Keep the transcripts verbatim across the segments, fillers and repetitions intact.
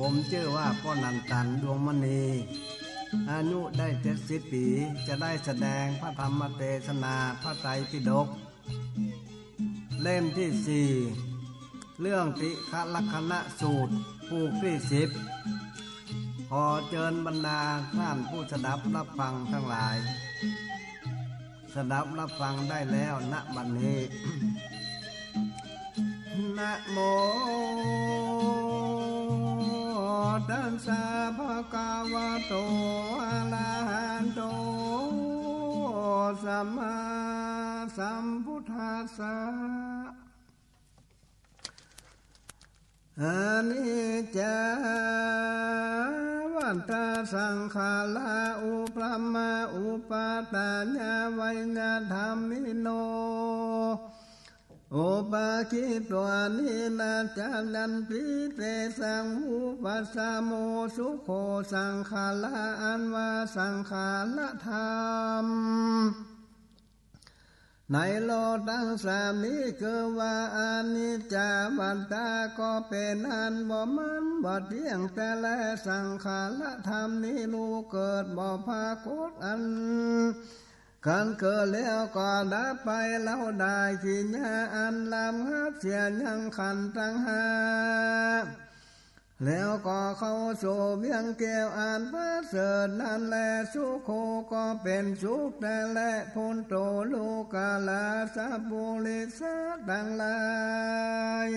ผมจื้อว่าป้อหนันตัน ดวงมณี อายุได้เจ็ดสิบปี๋ จะได้แสดงพระธรรมเตสนาพระไตรปิฎก เล่มตี้สี่ เรื่องติฆะลักขณสูตร ผูกตี้สิบ ขอเจิญบรรดาต้านผู้สดับฮับฟังตังหลาย สดับฮับฟังได้แล้ว ณ บัดนี้ นะโม ตัสสะ ภะคะวะโต อะระหะโต สัมมาสัมพุทธัสสะ อะนิจจา วัตตา สังขารา อุปมะ อุปาทายา ไวยธรรมมิโน อุปาทิฏฐานิ นะ จายันติ เตสัง วุปปะสะโม สุโข สังขารา อันว่าสังขารธรรม ในโลกตังสามนี้ คือว่าอนิจจา วัตตา ก็เป๋นอันบ่มั่นบ่เตี้ยงแต๊แล สังขารธรรมนี้ลูเกิดบ่ปรากฏอั้น คันเกิดแล้วก็ดับไป เฮาได้กิริยาอันลำหับเสียยังขันธ์ตังห้า แล้วก็เข้าสู่เวียงแก้วอันประเสริฐนั้นแล สุโข ก็เป๋นสุขแต๊แล พุทโธ โลกุตระสัพปุริสะตังหลาย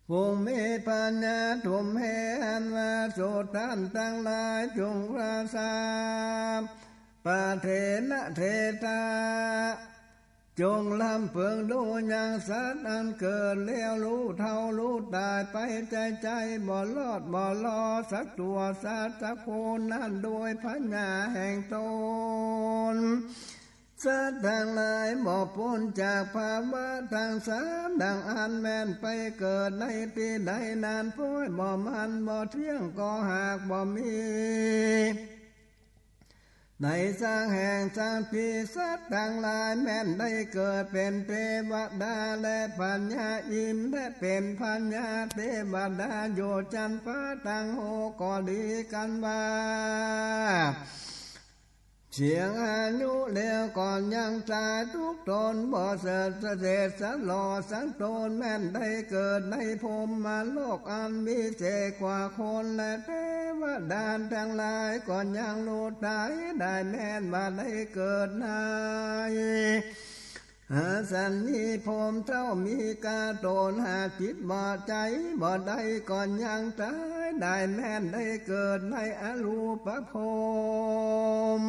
ผู้มีปัญญา ทุ่มเทอันว่า สูต้านตังหลาย จุ่งรักษา ปะเทนะเทตา จุ่งลำเปิงดูยังสัตว์อันเกิดแล้ว ฮู้เฒ่าฮู้ต๋ายไป ใจ๋ๆ บ่รอดบ่ลอสักตั๋วสัตว์สักคนนั้น โดยผญาแห่งต๋น สัตว์ตังหลายบ่ป๊นจากภาวะตังสาม ดังอั้นแม่นไปเกิดในตี้ใดนั้น ป้อยบ่มั่นบ่เตี้ยง ก็หากบ่มี ในสักแห่งสักตี้ สัตว์ตังหลายแม่นได้เกิดเป๋นเตวดาและพญาอินทร์ และเป๋นพญาเตวดาอยู่จั้นฟ้าตังหก ก็ดีกันว่า เสี้ยงอายุแล้วก็ยังต๋าย ทุกต๋นบ่เสด็จสลอสักต๋น แม่นได้เกิดในพรหมโลกอันวิเศษกว่าคน และเตวดาตังหลายก็ยังฮู้ต๋ายได้ แม่นว่าได้เกิดใน อสัญญิพรหมเต้า มีก๋าต๋นหาจิตบ่ใจ๋บ่ได้ ก็ยังต๋ายได้ แม่นได้เกิดในอรูปพรหม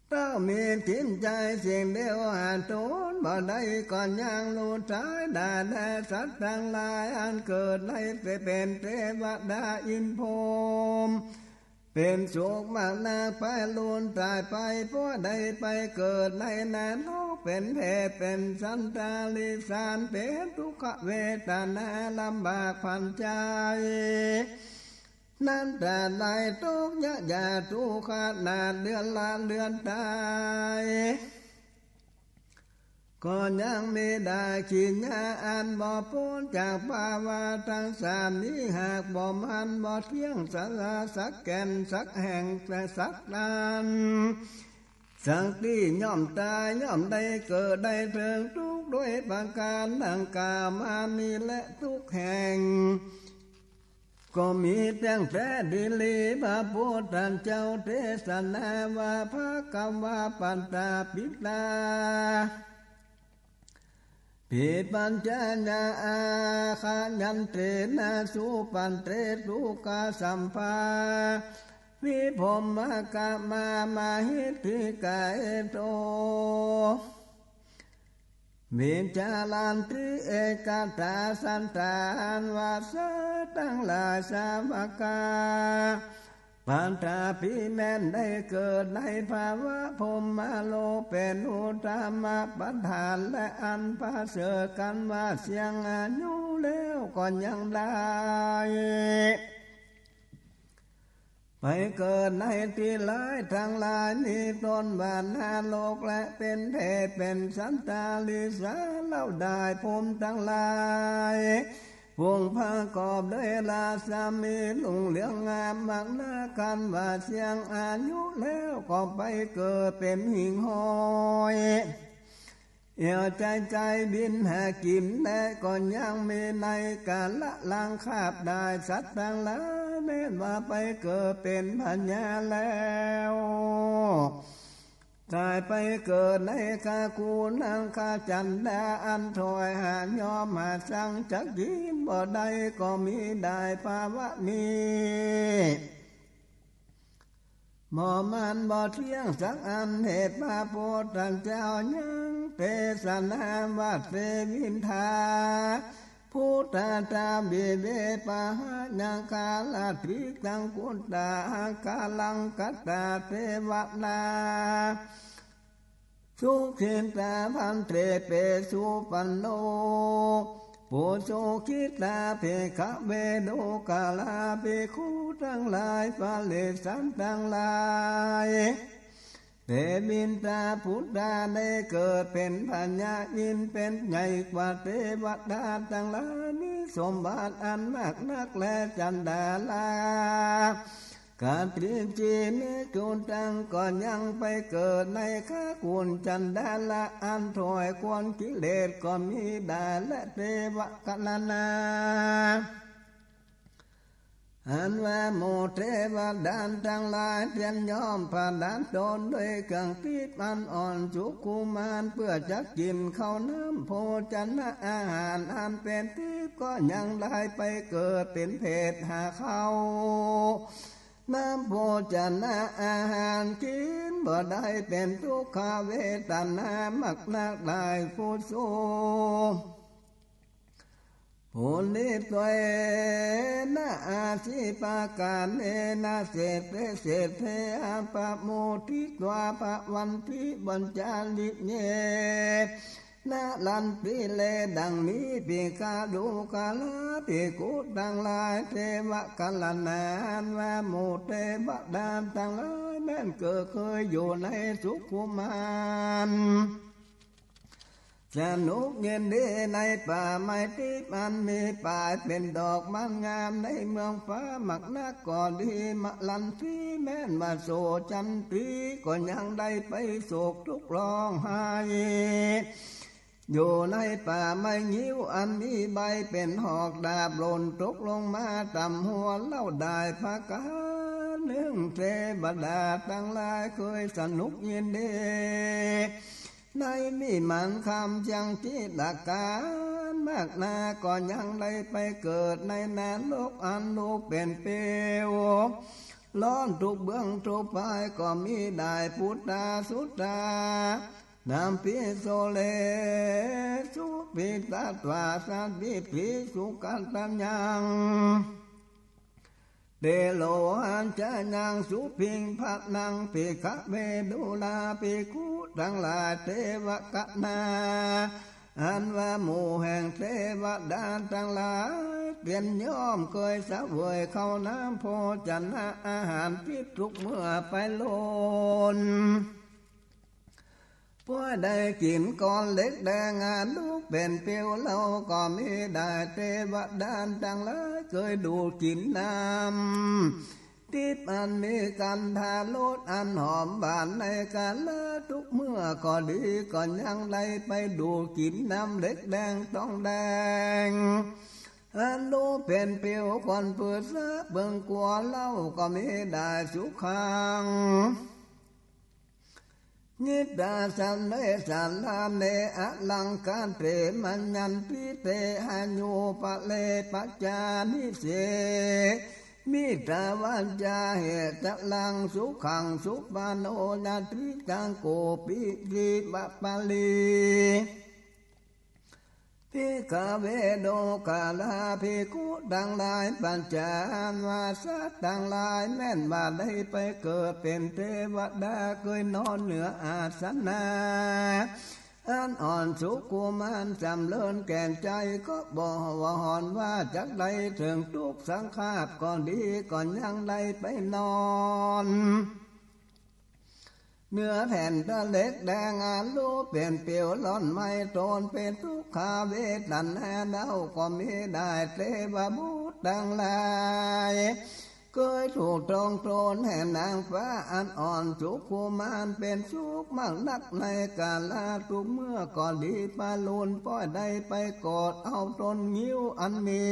เต้า มีจิตใจ๋สิ่งเดียวหาต๋นบ่ได้ ก็ยังฮู้ต๋ายได้ และสัตว์ตังหลายอันเกิดในเป๋นเตวดาอินทร์พรหม เป๋นสุขมากนัก ไปฮู้ต๋ายไป ป้อได้ไปเกิดในนรก เป๋นเปรต เป๋นสัตว์เดรัจฉาน เป๋นทุกขเวทนา ลำบากผันใจ๋ นั้นต๋าดไหล ตุ๊กข์ยากหยาบทุกข์ขนาด เดือดร้อนเดือดต๋าย ก็ยังมีได้กิริยาอันบ่ป๊นจากภาวะตังสามนี้ หากบ่มั่นบ่เตี้ยง สัก สักแก่นสักแห่งสักอันสักตี้ ย่อมต๋าย ย่อมได้เกิดได้เถิงตุ๊กข์ ด้วยประก๋านดังกล่าวมานี้แล ทุกแห่ง ก็มีแต๊งแต๊ดีหลี พระพุทธเจ้าเตสนาว่า ภะคะวาปัตตาปิตา ปิปัญจาญาอาคะยันเตนะ สุปันเต สุขะสัมปา วิพรหมกะมามะหิทธิกา เอโต วิจารันติ เอกตา สัตตา อันว่าสัตว์ตังหลาย สาวกา ปัตตาปิ แม่นได้เกิดในภาวะพรหมโลก เป๋นอุตตมะปะธาน และอันประเสริฐ กันว่าเสี้ยงอายุแล้วก็ยังได้ ไปเกิดในตี้ร้ายตังหลาย มีต้นว่านรก และเป๋นเปรต เป๋นสัตว์เดรัจฉาน เล่าได้ พรหมตังหลาย ฝูงประกอบด้วยราศมี รุ่งเรืองงามมากนัก ครั้นว่าเสี้ยงอายุแล้ว ก็ไปเกิดเป๋นหิ่งห้อย เหี่ยวไจ้ไจ้บินหากิ๋น และก็ยังมีในกาละหลังคาบได้สัตว์ตังหลาย แม่นว่าไปเกิดเป๋นพญาแล้ว ต๋ายไปเกิดในคาคูนั้น คาจั๋นดาอันถ้อยหาย่อมหาสังจะกิ๋นบ่ได้ ก็มีได้ภาวะนี้ บ่มันบ่เตี้ยงสักอัน เหตุพระพุทธเจ้ายังเตสนาว่า เตวินทา พุทธาตา วิเวปะหะยังคาราติตัง กุตตาหาคารัง กตาเตวนา สุขิตาภันเต เปสุปันโน ปุสุขิตา ภิกขะเว ดูกราภิกขุตังหลาย ปริษัทตังหลาย เตวินทา พุทธา ได้เกิดเป๋นพญาอินทร์ เป๋นใหญ่กว่าเตวดาตังหลาย มีสมบัติอันมากนักแล จันดาลา กาติจีนิจุตัง ก็ยังไปเกิดในคาคูจันดาลาอันถ้อยควรกิเลสก็มีได้ และเตวะกรณา อันว่าหมู่เตวดาตังหลายเตียนย่อมผดานตนด้วยเครื่องทิพย์อันอ่อนสุขุมาน เปื้อจะกิ๋นข้าวน้ำโภชนะอาหารอันเป๋นทิพย์ ก็ยังได้ไปเกิดเป๋นเปรตหาข้าว น้ำโภชนะอาหารกิ๋นบ่ได้ เป๋นทุกขเวทนามากนักหลาย ปุสุ ปุริเสนะอาสิปะกาเณนะ เสเท เสเท อะปะโมทิตวา ภะวันติ ปัญจาลิเย นะ รันติเล ดังนี้ ภิกขะ ดูกราภิกขุตังหลาย เตวะกรณา อันว่าหมู่เตวดาตังหลาย แม่นเกิดเกยอยู่ในสุขุมาน สนุกยินดีในป่าไม้ทิพย์อันมีป่าเป๋นดอกมันงามในเมืองฟ้ามากนักก็ดี มะรันติ แม่นว่าโสจันติ ก็ยังได้ไปโศกทุกข์ร้องไห้ อยู่ในป่าไม้งิ้วอันมีใบเป๋นหอกดาบหล่นตกลงมาต่ำหัว เล่าได้ประก๋านนึ่ง เตวดาตังหลายเกยสนุกยินดี ในวิมานคำจังจิตก๋านมากนา ก็ยังได้ไปเกิดในนรกอันลุกเป๋นเปลว ร้อนทุกเบื้องทุกภาย ก็มีได้ปุตตาสุตตา นัมปิโสเล สุปิตะตวา สัตติปิ สุกัตตะยัง เตโลหัจจะยัง สุปิงพะนัง ภิกขะเว ดูราภิกขุตังหลาย เตวะกะนา อันว่าหมู่แห่งเตวดาตังหลายเตียนย่อมเกยเสวยข้าวน้ำโภชนะอาหารทิพย์ทุกเมื่อไปล้น พอได้กิ๋นก้อนเหล็กแดงอันลุกเป๋นเปลว เล่าก็มีได้ เตวดาตังหลายเกยดูดกิ๋นน้ำทิพย์อันมีกันธารสอันหอมหวานในกาละทุกเมื่อก็ดี ก็ยังได้ไปดูดกิ๋นน้ำเหล็กแดงทองแดง อันลุกเป๋นเปลวควันปืนสะเปิงกั๋ว เล่าก็มีได้ สุขัง ยิตาสันเนสาราเน อะลังกาเต มะยันติเต หายูปะเรปะจานิเส มิตาวัจจาเหตะลัง สุขัง สุปาโน ยะติตัง โกปิ สิวะปะลี ภิกขะเว ดูกราภิกขุตังหลาย ปัจจาอันว่าสัตว์ตังหลายแม่นว่าได้ไปเกิดเป๋นเตวดาเกยนอนเหนืออาสนะ อ อันอ่อนสุขุมานจำเริญแก่นใจ๋ ก็บ่หวั่นว่าจักได้เถิงตุ๊กข์สังขาบ ก็ดีก็ยังได้ไปนอนเหนือแผ่นตะเหล็กแดง อันลุเป๋นเปียวร้อนไหม้ ตนเป๋นทุกขเวทนา เฮาก็มิได้ เตวบุตรตังหลาย เกยถูกต้องตนแห่งนางฟ้าอันอ่อนสุขุมาน เป๋นสุขมากนักในกาละทุกเมื่อ ก็ดีปะลุนป้อยได้ไปกอดเอาตนงิ้วอันมี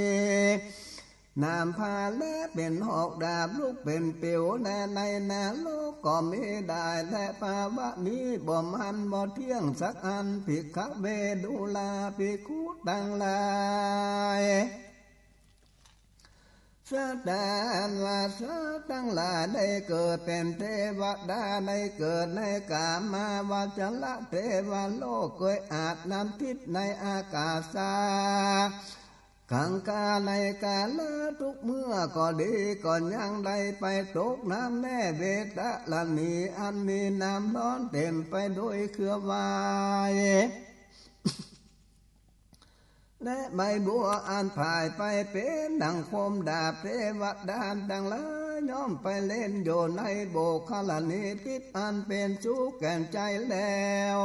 หนามพาและเป๋นหอกดาบลุกเป๋นเปียวแลในนรกก็มิได้ และภาวะนี้บ่มั่นบ่เตี้ยงสักอัน ภิกขเว ดูราภิกขุตังหลาย สัตตา อันว่าสัตว์ตังหลายได้เกิดเป๋นเตวดา ได้เกิดในก๋ามาวจรเตวโลก เกยอาบน้ำทิพย์ในอากาสากังคา ในกาละทุกเมื่อก็ดี ก็ยังได้ไปตกน้ำแม่เวตรณี อันมีน้ำร้อนเต๋มไปโดยเครือวาย และใบบัวอันผายไปเป๋นดั่งคมดาบ เตวดาตังหลายย่อมไปเล่นอยู่ในโบกขรณีทิพย์อันเป๋นสุขแก่นใจ๋แล้ว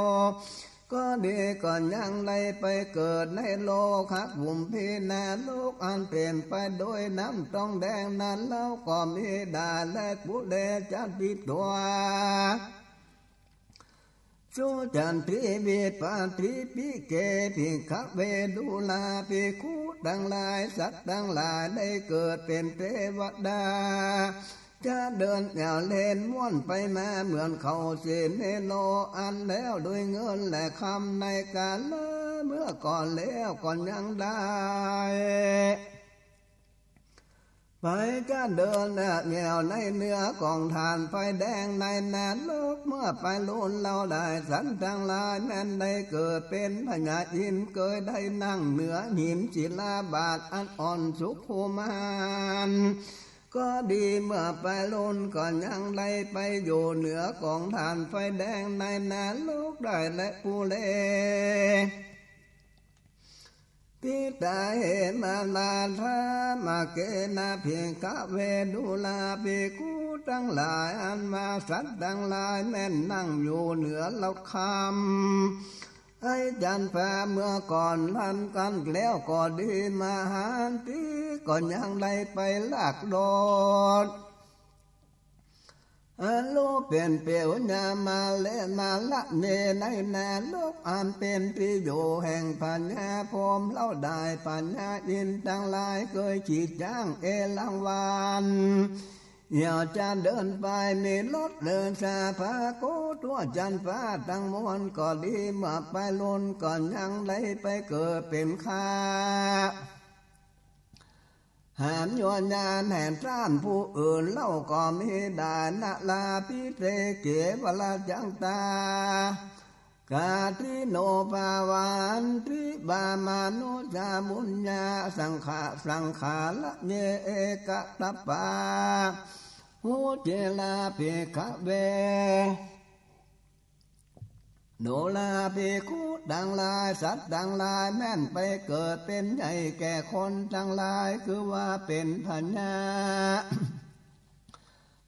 ก็ดีก็ยังได้ไปเกิดในโลกะกุมพีนรก อันเป๋นไปโดยน้ำตองแดงนั้นเล่าก็มิได้ และปุเรจะติตวา สุจันทีวิปัสสิปิเก ภิกขเว ดูราภิกขุตังหลาย สัตว์ตังหลายได้เกิดเป๋นเตวดา จะเดินแอ่วเล่นม่วนไปมาเหมือนเขาเสนโน อันแล้วด้วยเงินและคำในกาละเมื่อก่อนแล้วก็ยังได้ ไปจะเดินแอ่วในเหนือกองถ่านไฟแดงในนรก เมื่อไปลุนเล่าได้สัตว์ตังหลายแม่นได้เกิดเป๋นพญาอินทร์ เกยได้นั่งเหนือหินศิลาบาทอันอ่อนสุขุมาน ก็ดีเมื่อไปลุนก็ยังได้ไปอยู่เหนือกองถ่านไฟแดงในนรกได้แลปุเร ทิตาเหมราธามาเกนะ ภิกขเว ดูราภิกขุตังหลาย อันว่าสัตว์ตังหลายแม่นนั่งอยู่เหนือละคำไอ้จันทร์ฟ้าเมื่อก่อนนั้นกันแล้วก็ดี มหันตีก็ยังได้ไปลากโดด อันลุเป๋นเปียวยามาและมาละเน ในนรกอันเป๋นตี้อยู่แห่งพญาพรหมเล่าได้ พญาอินทร์ตังหลายเกยขี่จ๊างเอราวัณ เหี่ยวจะเดินไปมีรถเดินสาพาโกทั่วจันทร์ฟ้าตังมวลก็ดี เมื่อไปลุนก็ยังได้ไปเกิดเป๋นข้า หามยวญาณแห่งต้านผู้อื่นเล่าก็มิได้ นราภิเศกเก วรจักตา กาทิโน ปาวันติ ปามานุสสา ปุญญาสังฆา สังฆาระเย เอกตปปา หุเจรา ภิกขเว ดูราภิกขุตังหลาย สัตว์ตังหลายแม่นไปเกิดเป๋นใหญ่แก่คนตังหลาย คือว่าเป๋นพญา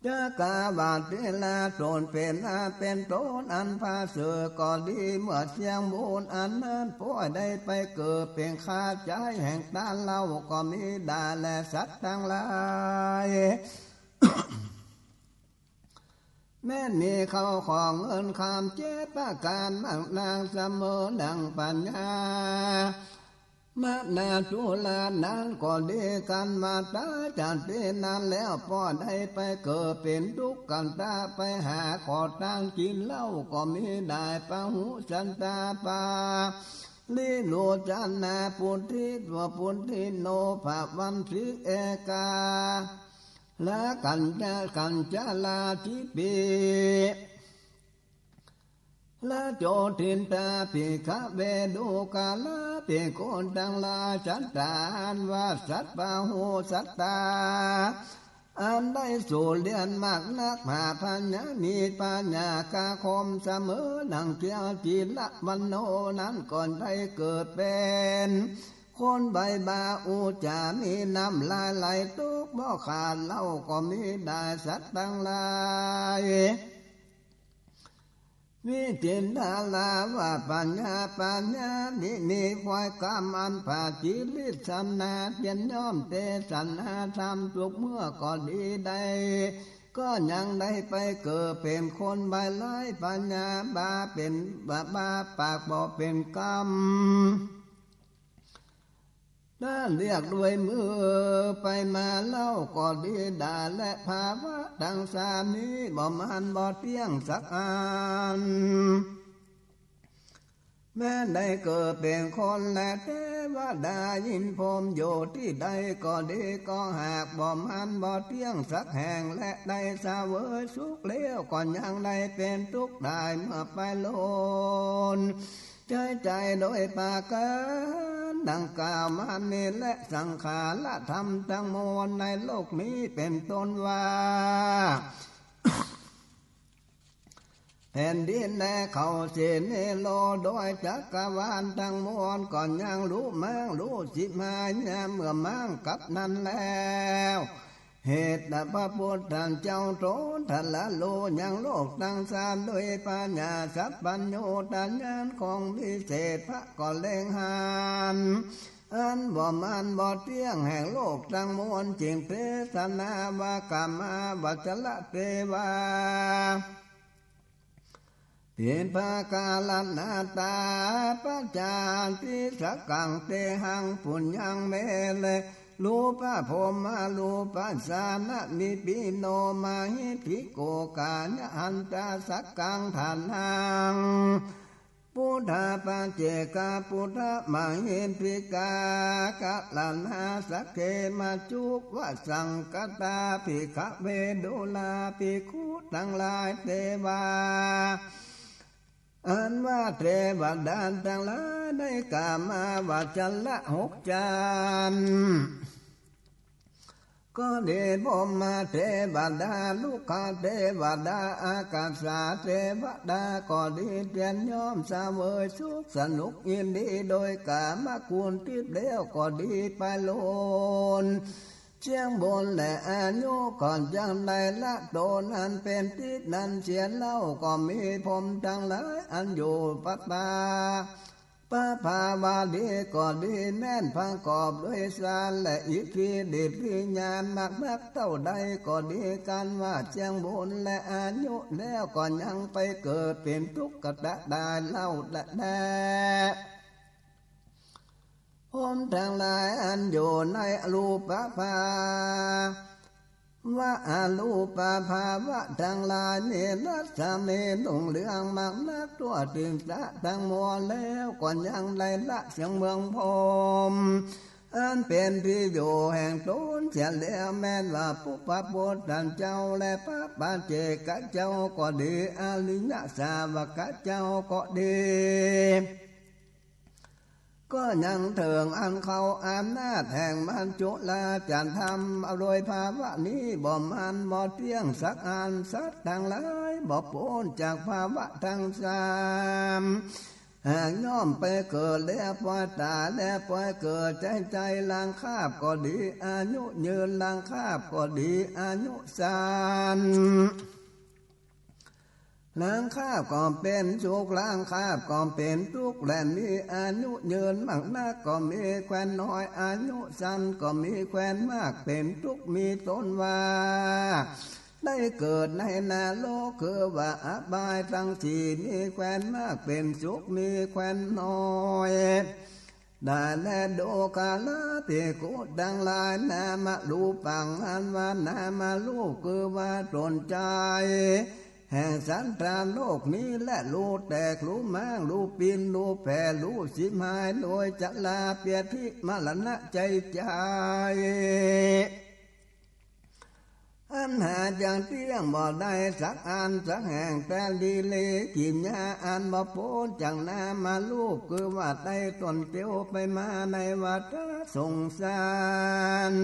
จักกะวัตติราช ตนเป๋นอาเป๋นต๋นอันผาเสริฐก็ดี เมื่อเสี้ยงบุญอันนั้นป้อยได้ไปเกิดเป๋นข้าใจ๊แห่งต้านเล่าก็มิได้แล สัตว์ตังหลาย แม้นมีเข้าของเงินคำเจ็ดประก๋านมากนัก เสมอดั่งพญามานาจุราชนั้นก็ดี กันมาต๋ายจาตินั้นแล้ว ป้อได้ไปเกิดเป๋นตุ๊กขันตา ไปหาขอตางกิ๋นเหล้าก็มิได้ ปะหุสันตาปา ลิโลจนา ปุทธิวปุทธิโน ภะวันติ เอกา ละกัญจะ กัญจาลาธิปี ละโจทินตา ภิกขเว ดูกราภิกขุตังหลาย สัตตา อันว่าสัตว์ ปะหุสัตตา อันได้สูตรเฮียนมากนัก ผาปั๋ญญามีปั๋ญญาคมเสมอ ดั่งเกี้ยวจีรวรรณโณนั้น ก็ได้เกิดเป๋นคนใบ้บ่าอู้จ๋า มีน้ำลายไหลตกบ่ขาด เล่าก็มีได้สัตว์ตังหลาย วิจิตราว่า ปั๋ญญา ปั๋ญญานี้มีควายกำ อันผาจีริสนา เตียนย่อมเตสนาธรรม สุขเมื่อก็ดีได้ ก็ยังได้ไปเกิดเป๋นคนใบ้ร้าย ปั๋ญญาบ่าเป๋นบ่า บ่าปากบ่เป๋นกำ ถ้าเรียกด้วยมือไปมาเล่าก็ดีได้ และภาวะตังสามนี้บ่มันบ่เตี้ยงสักอัน แม้ได้เกิดเป๋นคนและเตวดาอินทร์พรหมอยู่ตี้ใดก็ดี ก็หากบ่มันบ่เตี้ยงสักแห่ง และได้เสวยสุขแล้วก็ยังได้เป๋นตุ๊กข์ได้ เมื่อไปโลน ใจ๊ใจ๋โดยประก๋านดั่งกล่าวมานี้แล สังขารธรรมตังมวลในโลกนี้เป๋นต้นว่า แผ่นดินและเขาเสนโล โดยจักรวาลตังมวล ก็ยังลุม้างลุฉิบหาย ยามเมื่อม้างกับนั้นแล้ว เหตุพระพุทธเจ้าตรัสตรัสฮู้ยังโลกตังสาม โดยปัญญาสัพพัญญูตญาณของวิเศษ พระก็เล็งหัน อันบ่มันบ่เตี้ยงแห่งโลกตังมวล จึงเตสนาว่า กามาวัจจระเตวา ทิพพะกาลนาตา ปัจจาติสักกัง เตหัง ปุญญัง เม เล รูปะพรหมารูปะสานะ มิปปิโน มหิทธิโก กายะหันตา สักกัง ฐานัง ปุทธาปัจเจกะ ปุทธะมหิทธิกา กาลนา สักเข มัจจุ วสังกตา ภิกขะเว ดูราภิกขุตังหลาย เตวา อันว่าเตวดาตังหลาย ในกามาวัจจระหกจั๋น ก็ดี พรหมเตวดา ลุกขเตวดา อากาสาเตวดา ก็ดี เตียนย่อมเสวยสุขสนุกยินดี โดยก๋ามคุณทิพย์แล้วก็ดี ไปโลนเสี้ยงบุญ และอายุก็ยังได้ละตนอันเป๋นทิพย์นั้นเสียเล่า ก็มีพรหมตังหลาย อันอยู่ประปา ประภาวะดีก็ดี แม้นประกอบด้วยฌานและอิทธิฤทธิญาณมากนักเต้าใดก็ดี กันว่าเสี้ยงบุญและอายุแล้ว ก็ยังไปเกิดเป๋นตุ๊กตะได้เล่าแล พรหมตังหลายอันอยู่ในอรูปภา ว่าอรูปภาวะตังหลาย มีรัศมีรุ่งเรืองมากนักทั่วถิงสะตังมวลแล้ว ก็ยังได้ละเสี้ยงเมืองพรหม อันเป๋นตี้อยู่แห่งตนเสียแล้ว แม้นว่าพระพุทธเจ้าและพระปัจเจกเจ้าก็ดี อริยสาวกเจ้าก็ดี ก็ยังเถิงอันเข้าอำนาจแห่งมัจจุราชธรรม โดยภาวะนี้บ่มันบ่เตี้ยงสักอัน สัตว์ตังหลายบ่ป๊นจากภาวะตังสาม หากย่อมไปเกิดแล้วปอยต๋าย แล้วปอยเกิดใจ๊ใจ๋ หลังคาบก็ดี อายุยืน หลังคาบก็ดี อายุสั้น หลังคาบก็เป๋นสุข หลังคาบก็เป๋นตุ๊กข์ และมีอายุยืนมากนัก ก็มีแควนน้อย อายุสั้นก็มีแควนมาก เป๋นตุ๊กข์ มีต้นว่า ได้เกิดในนรก คือว่าอบายตังสี่ มีแควนมากเป๋นสุข มีแควนน้อย ได้แล ดูกราภิกขุตังหลาย นามรูปัง อันว่านามรูป คือว่าต้นใจ๋แห่งสัตว์ตังโลกนี้แล รูแตก รูม้าง รูปิ้น รูแผ่ รูฉิบหาย โดยจราเปียธิมรณะใจ๋ใจ๋ อันหาจักเตี้ยงบ่ได้สักอันสักแห่ง แต่ดีเลกิริยาอันบ่ป๊นจากนามรูป คือว่าไต่ต้นเตียวไปมาในวัฏสงสาร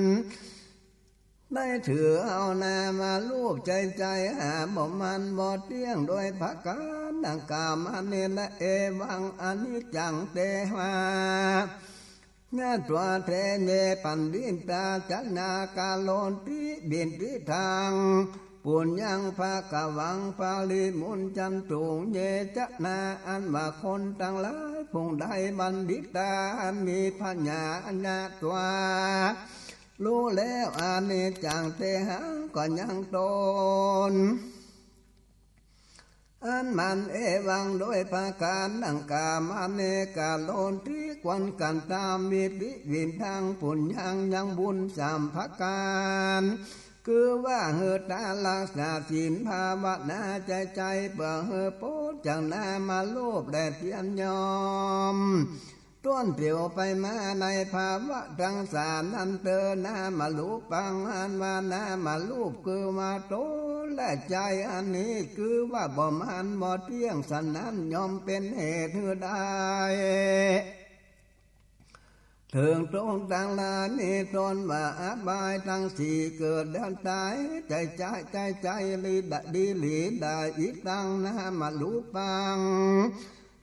ได้ถือเอานามารูปใจ๋ๆ หาบ่มันบ่เตี้ยง โดยประก๋านดังกล่าวมานี้แล เอวัง อนิจจัง เตหะ ญาตวา เต เย ปัณฑิตา จะนา กะโรนติ วิดดิตัง ปุญญัง ภะคะวัง ปะริมุญจันตุ เย จะนา อันว่าคนตังหลายผู้ใด บัณฑิตา อันมีปัญญา ญาตวา ฮู้แล้ว อนิจจัง เตหัง ก็ยังตน อันมัน เอวัง โดยประก๋านดังกล่าวมานี้ กะโรนติ ควรกระตำ วิดดิ วิดดิตัง ปุญญัง ยังบุญสามประก๋าน คือว่าหื้อตาน รักษาศีล ภาวนาใจ๋ๆ เปื้อหื้อป๊นจากนามรูป และเตียรติยอม ต้วนเตียวไปมาในภาวะตังสามนั้นเต๊อะ นามรูปัง อันว่านามรูปคือว่าตนและใจ๋อันนี้ คือว่าบ่มันบ่เตี้ยง ฉะนั้นย่อมเป๋นเหตุหื้อได้ เถิงตุ๊กข์ตังหลายนี้ ต้นว่าอบายตังสี่ เกิดแล้วต๋าย ใจ๋ๆ ใจ๋ๆ ดีหลีได้ อิตัง นามรูปัง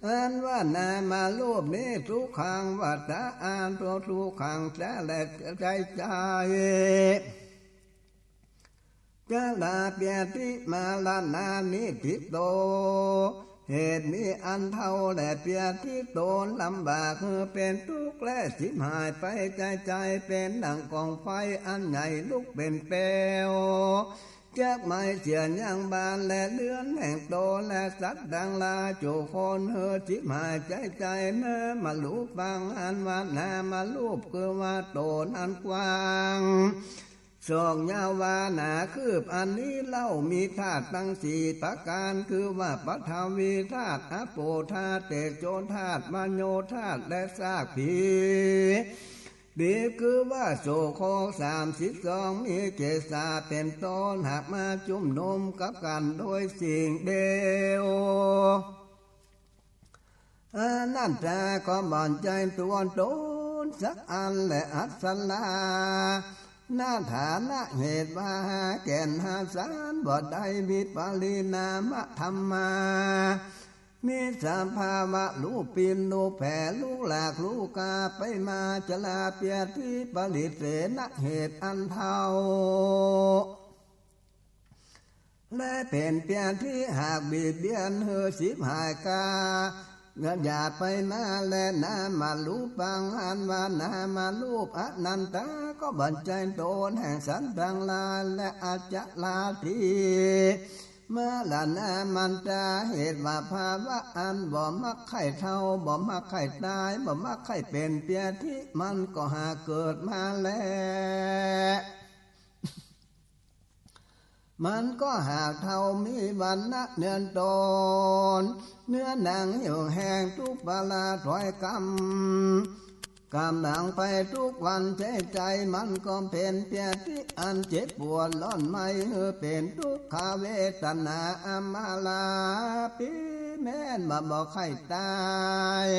อันว่านามรูปนี้ ทุกขัง วัฏฏะ อันตวทุกขังแต๊แลใจ๋ๆ จะรา เปียติ มะระณา นิฏฐิโต เหตุมีอันเฒ่า และเปียติโตนลำบาก หื้อเป๋นตุ๊กข์ และฉิบหายไปใจ๋ๆ เป๋นดั่งก๋องไฟอันใหญ่ลุกเป๋นเปลว จักไหม้เสียยังบ้านและเฮือนแห่งโตน และสัตว์ตังหลายจุคน หื้อฉิบหายใจ๋ๆ นามรูปัง อันว่านามรูปคือว่าโตนั้นกว้าง ศอกยาว วา หนาคืบ อันนี้เล่ามีธาตุตังสี่ประก๋าน คือว่าปฐวีธาตุ อาโปธาตุ เตโจธาตุ วาโยธาตุ และซากผี ดีคือว่าโสโครกสามสิบสอง มีเกศาเป๋นต้น หากมาจุมนุมกับกั๋นโดยสิ่งเดียว อนัตตา ก็บ่ใจ้ตั๋วตนสักอัน และอัศรา ณ ฐานะเหตุว่าหาแก่นหาสารบ่ได้ วิปริณามธรรมา มีสภาวะลุปิ้นลุแผ่ ลุหลากลุกาไปมา จะรา เปียติ ปริเสณะ เหตุอันเฒ่า และเป๋นเปียติหากบีบเบียนหื้อฉิบหายกา หยาบไปมา และนามรูปัง อันว่านามรูปอนัตตา ก็บ่ใจ้ตนแห่งสัตว์ตังหลาย และอจราติ มรณามันตา เหตุว่าภาวะอันบ่มักใค่เฒ่า บ่มักใค่ต๋าย บ่มักใค่เป๋นเปียติ มันก็หากเกิดมาแล มันก็หากเฒ่ามีวรรณะเนื้อตน เนื้อหนังเหี่ยวแห้งตุ๊ปะลาถอยกำ กำลังไปทุกวัน ใจ๋ๆ มันก็เป๋นเปียติอันเจ็บปวดร้อนไหม้ หื้อเป๋นทุกขเวทนา อำมรา ปี้แม่นว่าบ่ใค่ต๋าย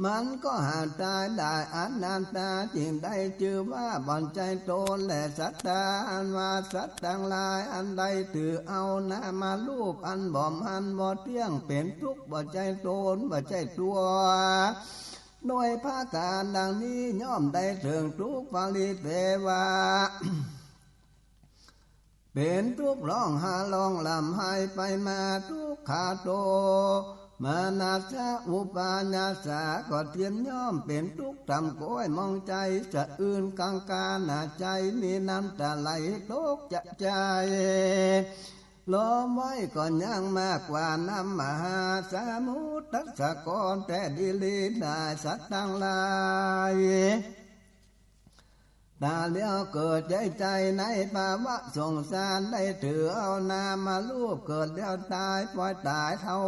มันก็หากต๋ายได้ อนัตตา จึงได้จื้อว่าบ่ใจ้ตน และสัตตา อันว่าสัตว์ตังหลาย อันได้ถือเอานามรูปอันบ่มันบ่เตี้ยง เป๋นตุ๊กข์ บ่ใจ้ตน บ่ใจ้ตั๋ว โดยประก๋านดังนี้ ย่อมได้เถิงตุ๊กข์ ปริเทวะ เป๋นตุ๊กข์ฮ้องฮ่าร้องร่ำไห้ไปมา ทุกขาโท มนัสสะ อุปายาสา ก็เตียมย่อมเป๋นตุ๊กข์ต่ำก้อยมองใจ๋ สะอื้นกังขาหนาใจ๋ มีน้ำต๋าไหลตกจะใจ๋ ลมไว้ก็ยังมากกว่าน้ำมหาสมุทร ตัสสะ ก่อนแต๊ดีหลีได้ สัตว์ตังหลาย ต๋าเดียวเกิดใจ๋ๆ ในภาวะสงสาร ได้ถือเอานามรูป เกิดแล้วต๋าย ปล่อยต๋ายเฒ่า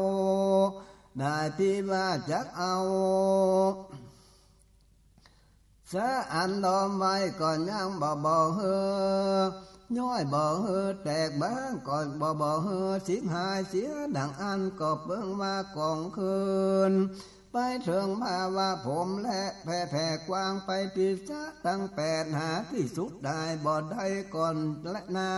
ได้ตี้ว่าจักเอา สะอันลมไว้ก็ยังบ่ บ่หื้อ ย้อยบ่หื้อ แตกบางก็บ่ บ่หื้อ ฉิบหายเสีย ดังอั้นก็เปิงว่าก๋องคืน ไปเถิงภาวะพรหมและแผ่ แผ่กว้างไปติสสะตังแปด หาตี้สุดได้บ่ได้ก่อนแลนา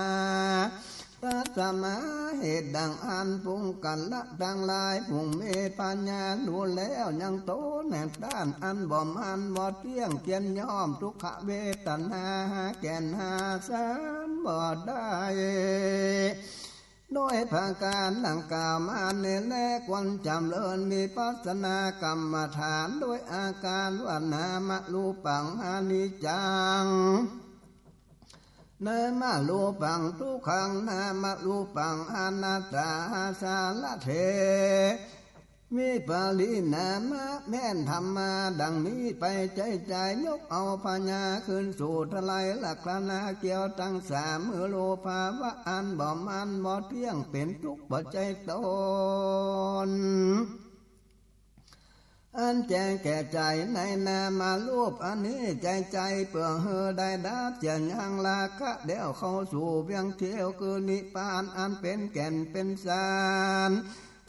ตัสมา เหตุดังอั้นปุคคละตังหลายผู้มีปัญญาฮู้แล้วยังตนแห่งต้านอันบ่มันบ่เตี้ยง เจียนย่อมทุกขเวทนาหาแก่นหาสารบ่ได้ โดยประก๋านดังกล่าวมานี้แล ควรจ๋ำเริญวิปัสสนากรรมฐาน โดยอาก๋านว่านามรูปังอนิจจัง นามรูปังทุกขัง นามรูปังอนัตตา สาระเถ วิปริณามะ แม่นธรรมาดังนี้ไป ใจ๋ใจ๋ยกเอาพญาขึ้นสู่ไตรลักษณะเกี่ยวตังสาม คือรูปภาวะอันบ่มันบ่เตี้ยง เป๋นทุกข์บ่ใจ้ตน อันแจ้งแก่ใจ๋ในนามรูปอันนี้ ใจ๋ใจ๋เปื้อหื้อได้ดับเสี้ยงยังราคะ แล้วเข้าสู่เวียงเตี้ยวคือนิพพานอันเป๋นแก่นเป๋นสาร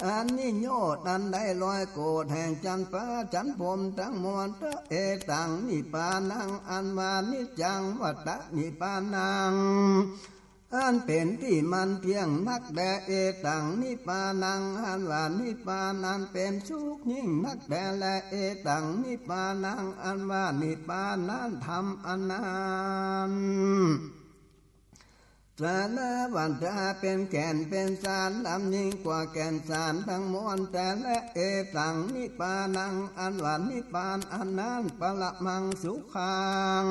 อันนิโยตอันได้ลอยโกฏแห่งจันทร์ฟ้าจันทร์พรหมตังมวลเต๊อะ เอตังนิพพานัง อันว่านิจจัง วัตตะนิพพานัง อันเป๋นตี้มั่นเตี้ยงนักแล เอตังนิพพานัง อันว่านิพพานอันเป๋นสุขยิ่งนักแล และเอตังนิพพานัง อันว่านิพพานนั้นธรรมอันนั้น สาระวัตตะเป๋นแก่นเป๋นสารล้ำยิ่งกว่าแก่นสารตังมวลแต๊แล เอตังนิพพานัง อันว่านิพพานอันนั้น ปรมังสุขัง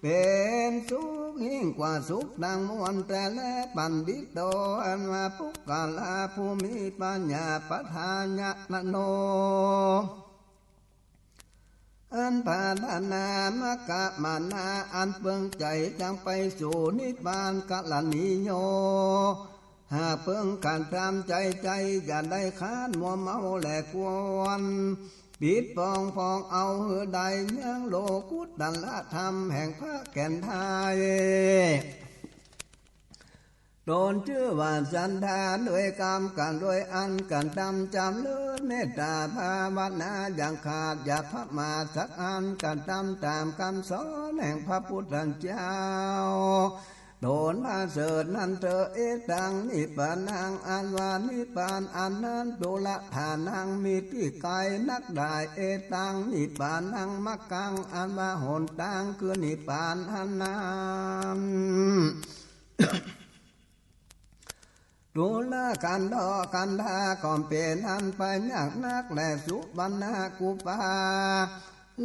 เป๋นสุขยิ่งกว่าสุขตังมวลแต๊แล ปัณฑิโต อันว่าปุคคละผู้มีปัญญา ปทาญะนะโน อันปรารถนามัคคะมากนา อันเปิงใจ๋จักไปสู่นิพพาน กรณีโย หากเปิงกระตำใจ๋ ใจ๋จะได้คลาดมัวเมาและควร ปิดป้องผ่องเอาหื้อได้ยังโลกุตตรธรรมแห่งพระแก่นไท้ ตนจื้อว่าศรัทธา โดยกำกับโดยอันกระตำจ๋ำเริญเมตตาภาวนา อย่าขาดอย่าพมาทสักอัน กระตำต๋ามกำสอนแห่งพระปุทธเจ้า ตนประเสริฐนั้นเต๊อะ เอตังนิพพานัง อันว่านิพพานอันนั้น ดูราธานัง มีตี้ไก๋นักได้ เอตังนิพพานัง มัคคัง อันว่าหนตางคือนิพพานอันนั้น ดูราคันธะ คันธาก็เป๋นอันไปยากนักแล สุวัณณะคูปา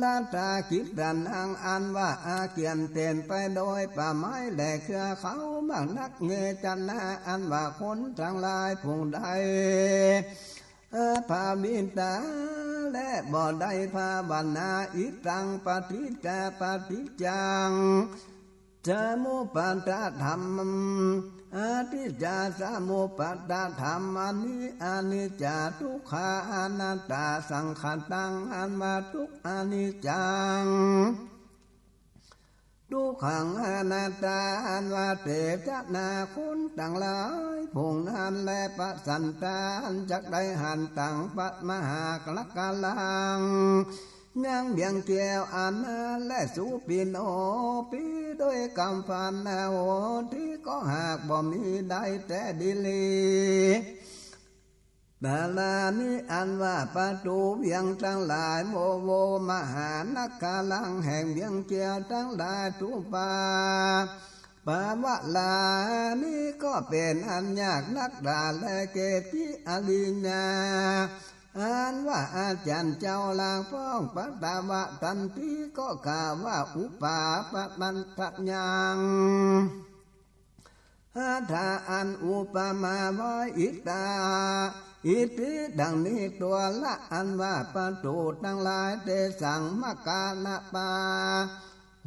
รัตถกิตตะนัง อันว่าอาเกียนเต๋มไปโดยป่าไม้และเครือเขามากนัก เยจะนะ อันว่าคนตังหลายผู้ใด อภาวิตา และบ่ได้ภาวนา อิทังปฏิจจาปฏิจจัง สมุปปาทธรรม อฏิจจสมุปปาทธรรม อันนี้อนิจจา ทุกขา อนัตตา สังคตัง อันว่าทุกข์อนิจจัง ทุกขัง อนัตตา อันว่าเตสนา คนตังหลายผู้นั้นแล ปะสันตา อันจักได้หันตัง ปะมหากัลลัง ยังเวียงแก้วอันนั้นแล สุปิโน ปิดโดยกำฟัน นะโหติ ก็หากบ่มีได้แต๊ดีหลี ตาลานิ อันว่าประตู๋เวียงตังหลาย โวโว มหานักกาลัง แห่งเวียงแก้วตังหลาย ทุปปา ปาวะลานิ ก็เป๋นอันยากนักดา และเกจิอาริญา อันว่าอาจ๋ารย์เจ้าลางฟ้อง ปะตะวะตันติ ก็กล่าวว่าอุปาปะตันตะยัง อัฏฐะ อันอุปมาไว้ อิตา อิติ ดังนี้ ตัวละ อันว่าประตู๋ตังหลาย เตสัง มะกานะปา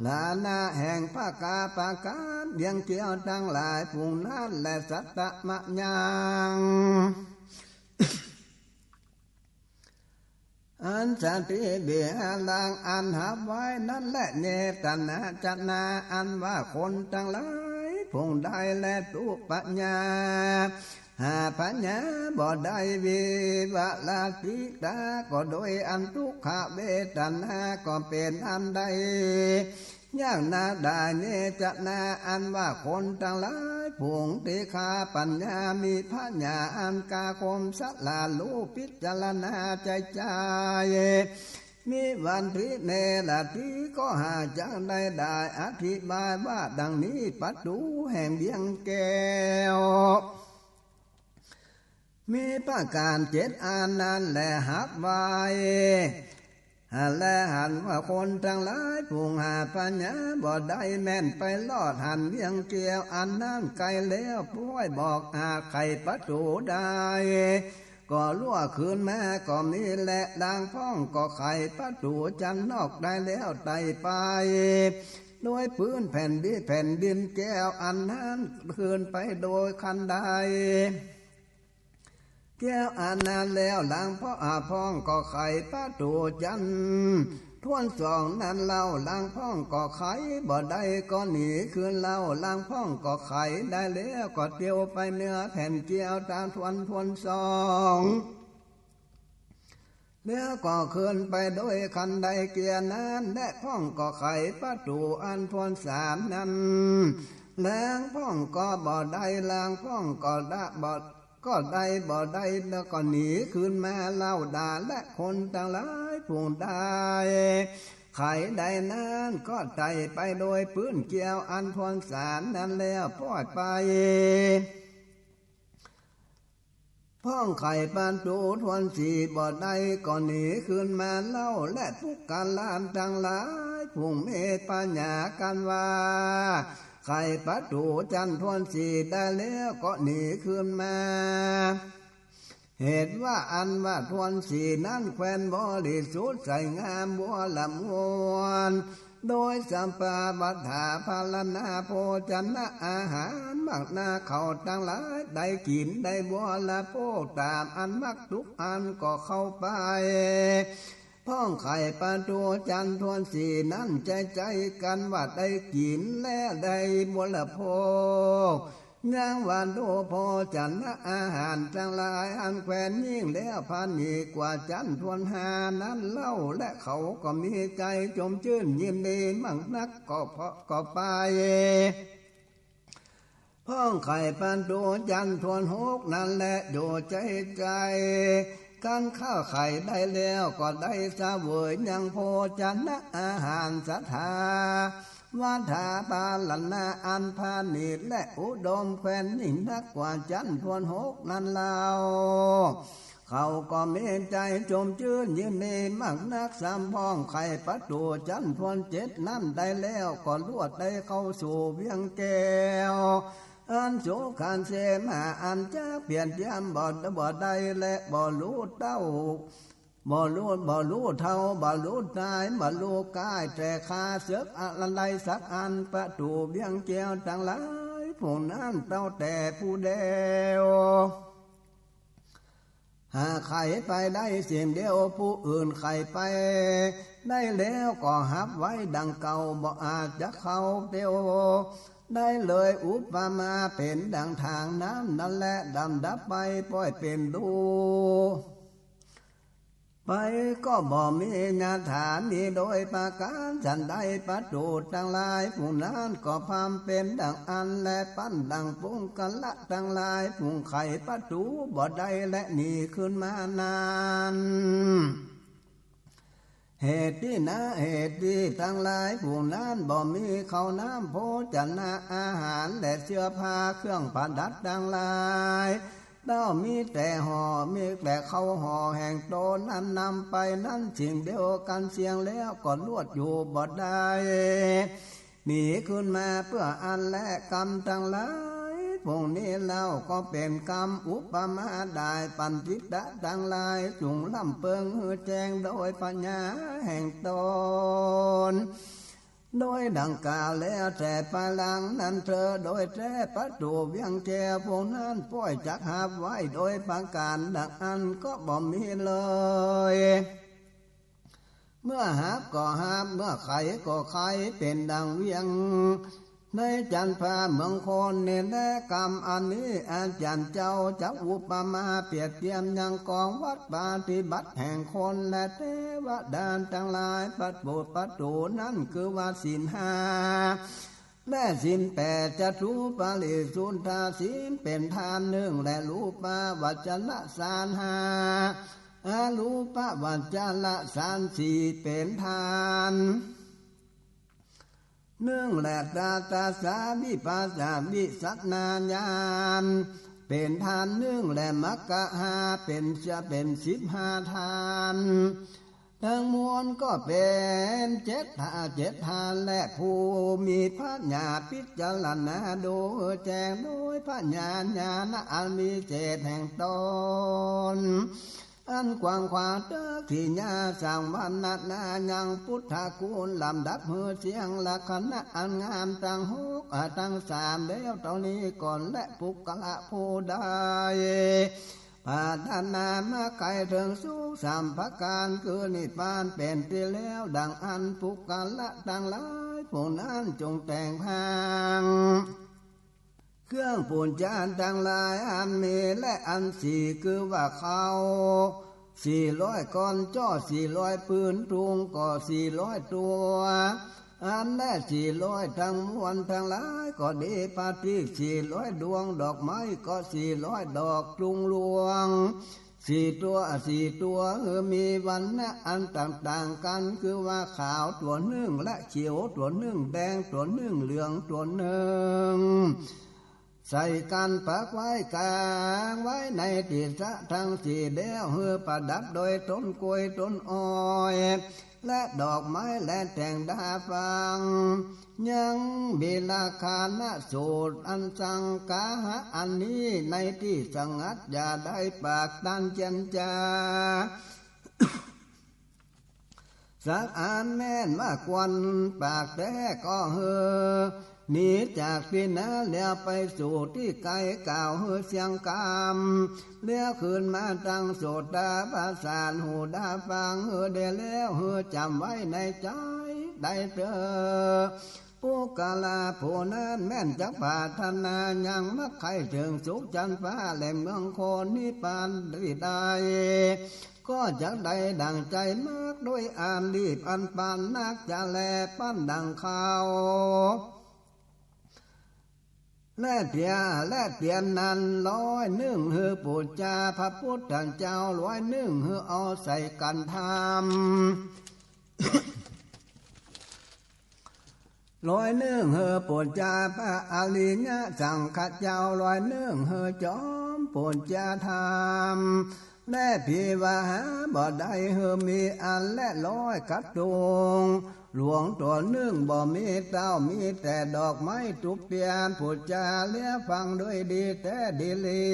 ลานะ แห่งพระกาประกาศเวียงแก้วตังหลายผู้นั้นแล สัตตมะยัง อันสติวิหารัง อันหับไว้นั้นแล เยตนะจนา อันว่าคนตังหลายผู้ใดแล ทุปปะญา หาผญาบ่ได้ วิวรติตา ก็โดยอันทุกขเวทนาก็เป๋นอันใด ยากนักได้ เนจนา อันว่าคนตังหลายฝูงตี้ขาดปัญญา มีผญาอันกล้าคมฉลาดฮู้พิจารณาใจ๋ใจ๋ มีวันทิเนรติก็หาจักได้ ได้อธิบายว่าดังนี้ ประตู๋แห่งเวียงแก้ว มีประก๋านเจ็ดอันนั้นแล ฮับไว้ และหันว่าคนตังหลายฝูงหาผญาบ่ได้ แม่นไปลอดหันเวียงแก้วอันนั้นไก๋แล้ว ป้อยบอกหาไขประตู๋ได้ ก็ลัวคืนมาก็มีแล ลางพ่องก็ไขประตู๋จั๊นนอกได้แล้ว ไต่ไปโดยปื๊นแผ่นดิน แผ่นดินแก้วอันนั้น คืนไปโดยคันได แก้วอันนั้นแล้ว ลางพ่อง อ่า พ่องก็ไขประตู๋จั๊นถ้วนสองนั้นเล่า ลางพ่องก็ไขบ่ได้ก็หนีคืนเล่า ลางพ่องก็ไขได้แล้ว ก็เตียวไปเหนือแผ่นแก้วตางถ้วน ถ้วนสอง แล้วก็คืนไปโดยคันไดแก้วนั้น และพ่องก็ไขประตู๋อันถ้วนสามนั้น ลางพ่องก็บ่ได้ ลางพ่องก็ได้บ่ ก็ได้บ่ได้ แล้วก็หนีคืนมาเล่า ดาและคนตังหลายฝูงได้ ไขได้นั้นก็ไต่ไปโดยปื๊นแก้วอันถ้วนสามนั้นแล้ว ป้อยไป พ่องไขประตู๋ถ้วนสี่บ่ได้ ก็หนีคืนมาเล่า และปุคคลาตังหลายฝูงมีผญากั๋นว่า ไขประตู๋จั๊นถ้วนสี่ได้แล้ว ก็หนีคืนมา เหตุว่าอันว่าถ้วนสี่นั้นแควนบริสุทธิ์ใสงามบัวละมวล โดยสัพพะวัฏฐา พรรณนา โภชนะอาหาร มากนา เขาตังหลายได้กิ๋นได้บริโภคต๋ามอันมักทุกอันก็เข้าไป พ่องไขประตู๋จั๊นถ้วนสี่นั้นใจ๋ใจ๋กั๋นว่าได้กิ๋นและได้บริโภค ยังว่าดูโภชนะอาหารตังหลายอันแควนยิ่งแล้วผะเนกกว่าจั๊นถ้วนห้านั้นเล่า และเขาก็มีใจ๋จมจื้นยินดีมากนัก ก็เพราะ ก็ไป พ่องไขประตู๋จั๊นถ้วนหกนั้นแล อยู่ใจ๋ใจ๋ คันเข้าไขได้แล้วก็ได้เสวยยังโภชนะอาหารสถา วัฏฐา พรรณนา อันผะเนกและอุดมแควนยิ่งนักกว่าจั๊นถ้วนหกนั้นเล่า เขาก็มีใจ๋จมจื้นยินดีมากนัก ซ้ำพ่องไขประตู๋จั๊นถ้วนเจ็ดนั้นได้แล้ว ก็ลวดได้เข้าสู่เวียงแก้ว อันสุขเสมา อันจักเปรียบเทียมบ่ บ่ได้และบ่ฮู้เต้า บ่ฮู้ บ่ฮู้เท่า บ่ฮู้ตาย บ่ฮู้ก้าย แต่ข้าเสิกอันใดสักอัน ประตู๋เวียงแก้วตังหลายฝูงนั้นเต้าแต่ผู้เดียว หากไขไปได้สิ่งเดียว ผู้อื่นไขไปได้แล้วก็ฮับไว้ดังเก่า บ่อาจจะเข้าเตียวได้เลย อุปมาเป๋นดังทางน้ำนั้นแล ดำดับไป ป้อยเป๋นรู ไปก็บ่มี ยถา มีโดยประก๋านฉันใด ประตู๋ตังหลายฝูงนั้นก็พร่ำเป๋นดังอั้นแล ปั้นดังปุคคละตังหลายฝูงไขประตู๋บ่ได้และหนีคืนมานั้น เหตุตี้นา เหตุตี้ตังหลายฝูงนั้นบ่มีข้าวน้ำโภชนะอาหารและเสื้อผ้าเครื่องประดับตังหลาย เต้ามีแต่ห่อ มีแต่ข้าวห่อแห่งตนอันนำไปนั้นสิ่งเดียวกั๋นเสี้ยงแล้ว ก็ลวดอยู่บ่ได้ หนีคืนมาเปื้ออันแล กรรมตังหลายฝูงนี้เล่า ก็เป๋นกรรมอุปมาได้ ปัณฑิตะตังหลาย จุ่งร่ำเปิงหื้อแจ้งโดยผญาแห่งตน โดยดังกล่าวแล้วแต่ปางหลังนั้นเทอ โดยแต๊ประตู๋เวียงแก้วพวกนั้นป้อยจักฮับไว้โดยประก๋านดังอั้นก็บ่มีเลย เมื่อฮับก็ฮับ เมื่อไขก็ไข เป๋นดังเวียง ในจันทร์ฟ้าเมืองคนนี้แล กำอันนี้อาจารย์เจ้าจะอุปมาเปรียบเทียบยังกองวัตรปฏิบัติแห่งคนและเทวดาตังหลาย ประตู ประตูนั้นคือว่าศีลห้า และศีลแปด จตุปริสุทธาศีล เป๋นทานนึ่ง และรูปาวัจจรสารห้า อรูปาวัจจรสารสี่ เป๋นทานนึ่ง และทัสสะวิปัสสะวิสัชนาญาณ เป๋นทานนึ่ง และมัคคะห้า เป๋น จะเป๋นสิบห้าทาน ทั้งมวลก็เป๋นเจ็ดทา เจ็ดทาน และผู้มีปัญญาพิจารณาดูแจ้งโดยปัญญาญาณอันวิเศษแห่งตน อันกว้างขวางเต๊อะ ที่จะสังวรรณนายังพุทธคุณลำดับหื้อเสี้ยงลักษณะอันงามตังหก อ่า ตังสามแล้วเต้านี้ก่อน และปุคคละผู้ใด ปรารถนามักใค่เถิงสุขสามประก๋าน คือนิพพานเป๋นตี้แล้ว ดังอั้นปุคคละตังหลายผู้นั้นจงแต่งพังเครื่องปู๋นจาตังหลายอันมีและอันสี่ คือว่าเข้าสี่ร้อยก้อน จ้อสี่ร้อยปืน ตุงก็สี่ร้อยตั๋ว อันแลสี่ร้อยตังมวลตังหลายก็ดี ประทีปสี่ร้อยดวง ดอกไม้ก็สี่ร้อยดอก ตุงหลวงสี่ตั๋ว สี่ตั๋ว เออ มีวรรณะอันต่างๆ กั๋น คือว่าขาวตั๋วนึ่ง และเขียวตั๋วนึ่ง แดงตั๋วนึ่ง เหลืองตั๋วนึ่ง ใส่กั๋นปักไว้ก๋างไว้ในตี้สะตังสี่แล้ว หื้อประดับโดยต้นกล้วยต้นอ้อย และดอกไม้ และแต่งดาฟัง ยังมีราคานะสูตรอันสังคหะอันนี้ ในตี้สงัดอย่าได้ปากตันเจียรจา สักอัน แม่นว่าควรปากแต๊ก็หื้อหนีจากตี้นั้นแล้วไปสู่ตี้ไกล กล่าวหื้อเสียงกำ แล้วคืนมาตังโสตประสาท หูดาฟัง หื้อได้แล้ว หื้อจ๋ำไว้ในใจ๋ได้เต๊อะ ปุคคละผู้นั้นแม่นจักปรารถนายังมักใค่เถิงสุขจันทร์ฟ้าและเมืองคนนิพพานตี้ใด ก็จักได้ดั่งใจ๋มัก โดยอันรีบอันปานนักจะแล ปานดั่งเข้า และเตียน และเตียนนั้นร้อยนึ่ง หื้อปู๋จาพระพุทธเจ้า ร้อยนึ่ง หื้อเอาใส่กั๋นธรรม ร้อยนึ่ง หื้อปู๋จาพระอริยสังฆเจ้า ร้อยนึ่ง หื้อจ๋อมปู๋จาธรรม และผีว่าหาบ่ได้ หื้อมีอันและร้อยกระตุง หลวงตั๋วนึ่งบ่มีเต้า มีแต่ดอกไม้ธูปเตียน ปู๋จาแล้วฟังโดยดีแต๊ดีหลี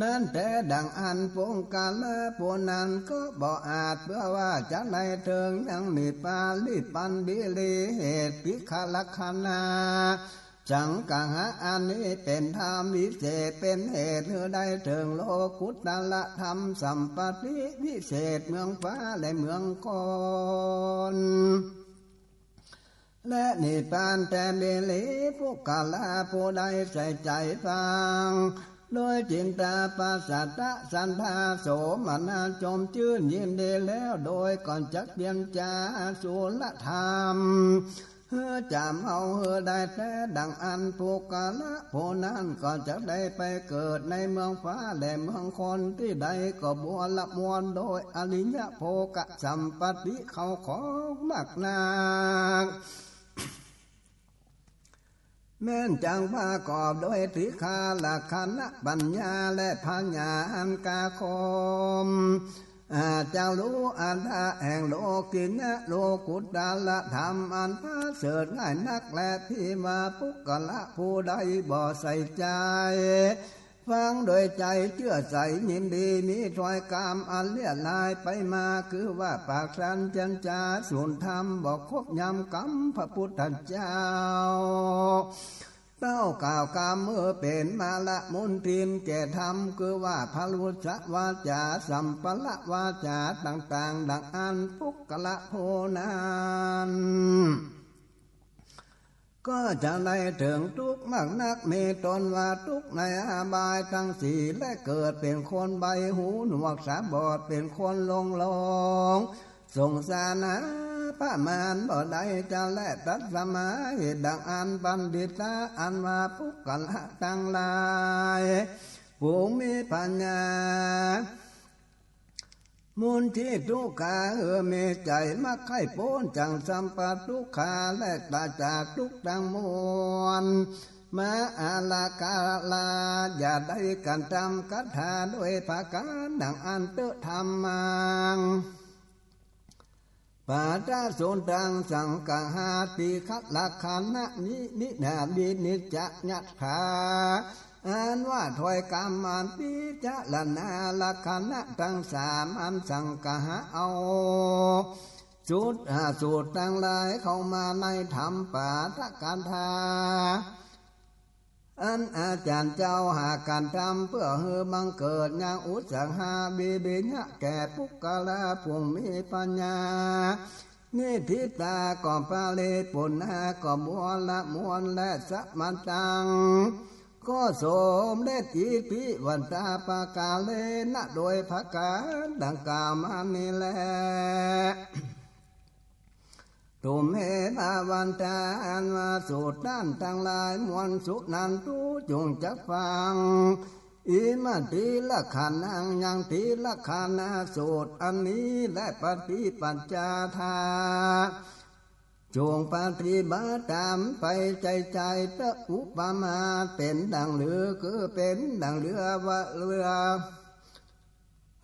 นั้นแต๊ดั่งอั้นปุคคละผู้นั้นก็บ่อาจเปื้อว่าจะได้เถิงยังนิพพาน รีบปานดีหลี เหตุติขลักขณา สังคหะอันนี้เป๋นธรรมวิเศษ เป๋นเหตุหื้อได้เถิงโลกุตตรธรรมสัมปัตติวิเศษ เมืองฟ้าและเมืองคน และนิพพานแต๊ดีหลี ปุคคละผู้ใดใส่ใจ๋ฟัง โดยจิตตาปราศจากศรัทธา โสมนัสจมจื้นยินดีแล้ว โดยก่อนจักเจียรจาอสุรธรรม หื้อจ๋ำเอาหื้อได้แต๊ดั่งอั้น ปุคคละผู้นั้นก็จักได้ไปเกิดในเมืองฟ้าและเมืองคนตี้ใดก็บัวละมวลโดยอริยโภคสัมปัตติเข้าของมากนัก แม่นจักประกอบโดยติขลักขณะปัญญาและปัญญาอันกล้าคม อาจจะฮู้อัตถะแห่งโลกิยะโลกุตตรธรรมอันประเสริฐง่ายนักแล ผีว่าปุคคละผู้ใดบ่ใส่ใจ๋ ฟังโดยใจ๋เจื้อใสยินดี มีถ้อยกำอันเลียลายไปมา คือว่าปากตันเจียรจาสูนธรรม บ่ครบยำกำพระพุทธเจ้า เต้ากล่าวกำเมื่อเป๋นมลมุนทินแก่ธรรม คือว่าพรุสวาจา สัมปะระวาจาต่างๆ ดังอั้นปุคคละผู้นั้น ก็จะได้เถิงตุ๊กข์มากนัก มีต้นว่าตุ๊กข์ในอบายตังสี่ และเกิดเป๋นคนใบ้หูหนวกต๋าบอด เป๋นคนหลงหลง สงสารหาประมาณบ่ได้จะแล ตัสมา เหตุดังอั้นบัณฑิตา อันว่าปุคคละตังหลาย ผู้มีปัญญา มุนทิตุ๊กขา เออ มีใจ๋มักใค่ป๊นจั้งสัพพะตุ๊กขา และปราศจากตุ๊กข์ตังมวล มาอาราคารา อย่าได้กระทำคาถาโดยประก๋านดังอั้นเต๊อะ ธัมมัง ปะทะสุตัง สังคหาติ ขันธลักขณะ นิ นิ นา วินิจจะยัตถา อันว่าถ้อยกำอันพิจารณาลักขณะตังสามอันสังคหาเอา สุต อ่า สูตรตังหลายเข้ามาในธัมมปาฐกถา อันอาจารย์เจ้าหากกระทำเปื้อหื้อบังเกิดยังอุตสาหะวิริยะแก่ปุคคละผู้มีปัญญา นิฏฐิตาก็ปริปุณณาก็มวลละมวลและสะมัตตัง ก็สมเร็จอิทธิวัตตาปะก๋าเรณะ โดยประก๋านดังกล่าวมานี้แล ตุมเม ภะวันตา อันว่าสูตรต้านตังหลายมวลสุนันทุ จงจักฟัง อิมะติลักขณัง ยังติลักขณะสูตรอันนี้แล ปฏิปัญญาทา จงปฏิบัติต๋ามไปใจ๋ใจ๋เต๊อะ อุปมาเป๋นดังเรือ คือเป๋นดังเรือว่าเรือ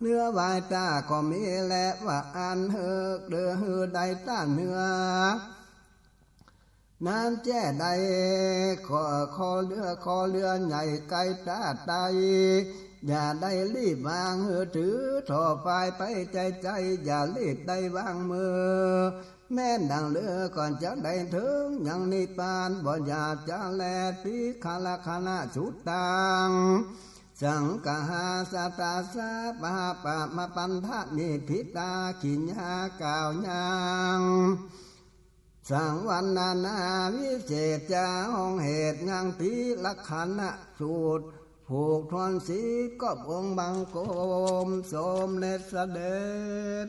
เรือวายต๋าก็มีแลว่าอั้น หื้อ เรือหื้อได้ต้านเฮือ น้ำแจ้ได้ ขอ ขอเรือ ขอเรือใหญ่ไกลต๋าไต อย่าได้รีบวาง หื้อถือถ่อปายไปใจ๋ใจ๋ อย่ารีบได้วางมือ แม้นดังเรือก็จะได้เถิงยังนิพพาน บ่อย่าจะแล ติขังลักขณะสุตัง สังคหาสตาสะ ปะหะปะมะปันทะ นิฏฐิตา กิริยากล่าวยัง สังวรรณนาวิเศษจะห้องเหตุยังติลักขณะสูตร ผูกถ้วนสิบก็องค์บังคมสมเร็จเสด็จ